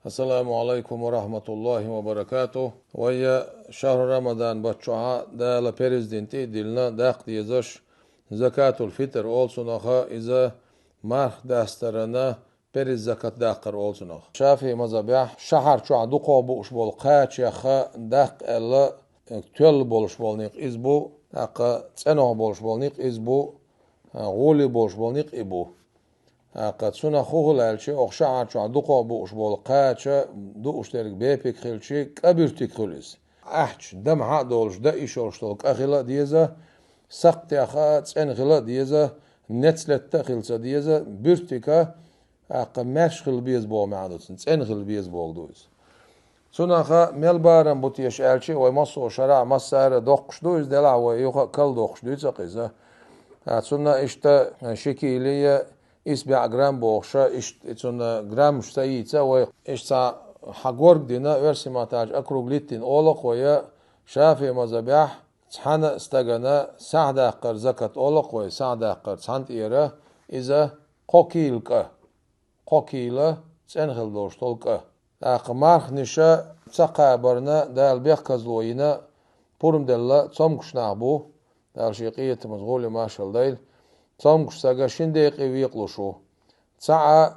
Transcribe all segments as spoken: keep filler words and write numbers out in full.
Ассаламу алайкум ва рахматуллахи ва баракатух. Вай шахӀру Рамадан баччохьа Дала периздин тӀе а диллина даккха дезаш, закатул фитр олу цунах, иза марх дастарана периз закат даккхар олу цунах. ШафиӀи мазхабехь шахьар чохь дукхох бууш болу кхачех даккха аьлла, тоьлла болуш болу некъ иза бу, тӀаккха цӀенох болуш болу некъ иза бу, гӀоле болуш болу некъ и бу. ТӀаккха цунах хӀун хуьлу аьлча, оха шахьар чохь дукхох бууш болу кхача, дууш дерг бепиг хилчи, кӀа буьртиг хуьлу иза. Ахча, дамхьа а долуш, дан йиш йолуш долу кӀа хила а деза, сакхтех а цӀена хила а деза, нецлетта а хила ца деза, буьртига, тӀаккха маьрша хила беза боху маьӀна ду цуьнан, цӀена хила беза боху ду иза. Цунах мел барам бу теша аьлча, вай массо а шарахь массара а доккхуш ду иза, делахь вай юха а кал доккхуш дуьйцу-кх иза. А цунна иштта ши кийла я исс бӀе грамм бохуша, иштта цунна граммаш ца йийца, вай иштта цхьа хьан горга дина, оьрсийн маттахь округлить дина олу-кх вай, ШафиӀи мазхабехь цхьана а стагана сахьдаккхар закат олу-кх вай, сахьдаккхар цхьана тӀера, иза кхо кийла кӀа. Кхо кийла цӀена хила долуш долу кӀа. ТӀаккха марханиша ца кхабарна, Дала бехказло йина, пурмаделла цомгуш нах бу, Дала шен къинхетамца гӀоле маршалла дойла, цомгуш стага шина декъе векъалуш ву. Цхьаъ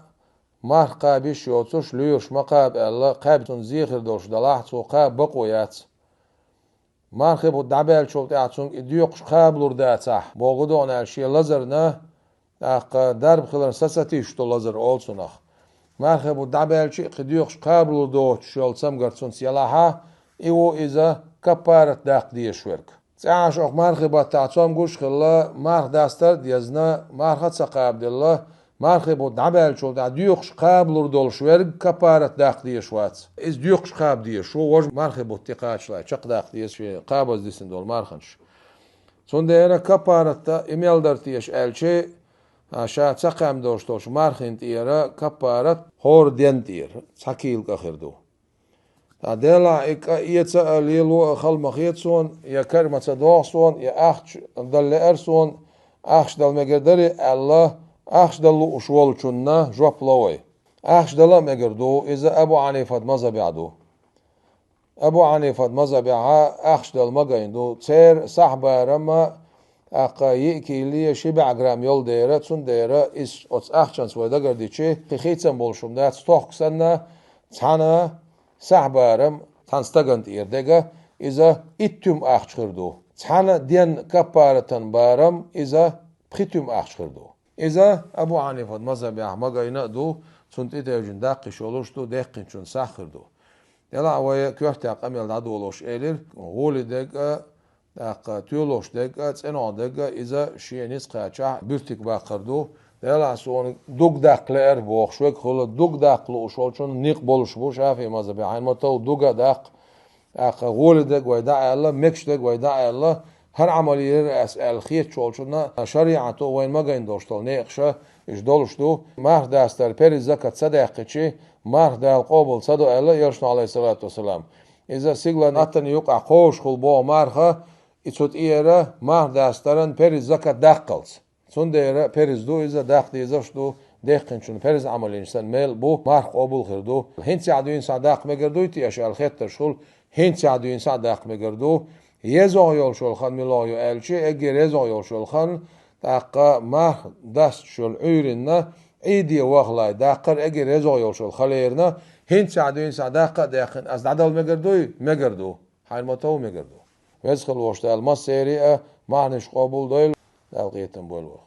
марха кхаба йиш йоцуш, лоьраш ма кхаба аьлла, кхаьбча цунна зе хир долуш делахь, цо кхаба бакъо яц. Мархи бутт дӀабаьллачул тӀаьхьа цуьнга и доькъуш кхабалур дацахь, боху ду-кх аьлла, шен лазарна, тӀаккха дарба хиларна са ца тийсуш долу лазар олу цунах. Мархи бутт дӀабаьлча а кхин доькъуш кхабалур доцуш йолу цамгар цуьнца елахьа, и ву иза каппарат даккха дезаш верг. ЦӀехьа оха мархи баттахь цомгуш а хилла, марха дастар а дезна, марха а ца кхабаделла, мархи бутт дӀабаьллачул тӀаьхьа доькъуш кхабалур долуш верг каппарат даккха дезаш вац. Иза доькъуш кхаба дезаш ву, важа мархи бутт тӀекхачале чекхдаккха деза шен кхабаза дисина долу марханаш. Цундела каппарат и мел дара теша аьлча, а, ша ца кхаьбна долуш долчу мархина тӀера каппарат хӀора денна тӀера цхьа кийла кӀа хир ду. Ткъа делахь и кӀа эца а, лело а хала ма хета суна, я кара ма ца догӀу суна, я ахча дала лаьара суна, ахча дала мегар дарий аьлла, ахча дала лууш волчунна жоп ло вай. Ахча дала а мегар ду, иза Абу Хьанифат мазхабехь ду. Абу Хьанифат мазхабехьа ахча дала ма гайна ду. Церан сахьбарам а, тӀаккха йиъ кийла я ши бӀе грамм йолу дера, цундела иза оцу ахчанца вай дагардичи, кхин хийцам болуш хӀума дац, тохка санна, цхьана сахьбарам, цхьана стагана тӀера дега, иза итт туьма ахча хир ду. Цхьана денна каппаратан барам, иза пхи туьма ахча хир ду. Иза Абу Хьанифат мазхабехь ма гайна а ду, цунна тӀетевжина даккхиш йолуш ду, деккхинчун сахь хир ду. Делахь вай коьртехь къамел дӀадолош элира, гӀоли дерг а, тӀаккха тоьлуш дерг а, цӀенох дерг а, иза шен ницкъ кхачахь буьртиг баккхар ду. Делахь суна дуг даккха лаьара бохуш верг хуьлу, дуг даккха лууш волчун никъ болуш бу ШафиӀи мазхабехь, хьайна ма тов дуга даккха, тӀаккха гӀоли дерг вай дӀа аьлла, мегаш дерг вай дӀа аьлла, хӀара Ӏамал йийр ас аьлла хеташ волчунна шариӀато вайна ма гайна долуш долу некъаша, уьш долуш ду. Марха дастар периз закат ца даьккхичи, марха Дала къобал ца до аьлла Элчано, алейхиссалату вассалам. Иза сигалан аттана юкъахь кховшахула боху марха, и цу тӀера марха дастаран периз закат даккхалц. Цундела периз ду иза, даккха дезаш ду, деккхинчун периз Ӏамал йинчу санна мел бу, марха къобал хир ду. ХӀинцехь дуьйна схьа даккха мегар дуй те аша аьлла хеттарш хуьлу, хӀинцехь дуьйна схьа даккха мегар ду. ЕзогӀ йолуш йолу хан муьлха ю аьлча, эггара езогӀ йолуш йолу хан, тӀаккха марха дасташ йолу Ӏуьйранна, Ӏийде вахалай даккхар эггара езогӀ йолуш йолу хан лерина, хӀинцехь дуьйна схьа даккха а даьккхина, ас дӀадала мегар дуй? Мегар ду. Хьайна ма тов мегар ду. Веза хила волуш Дала массеран а марханаш къобал дойла, Дала къинхетам бойла вайх.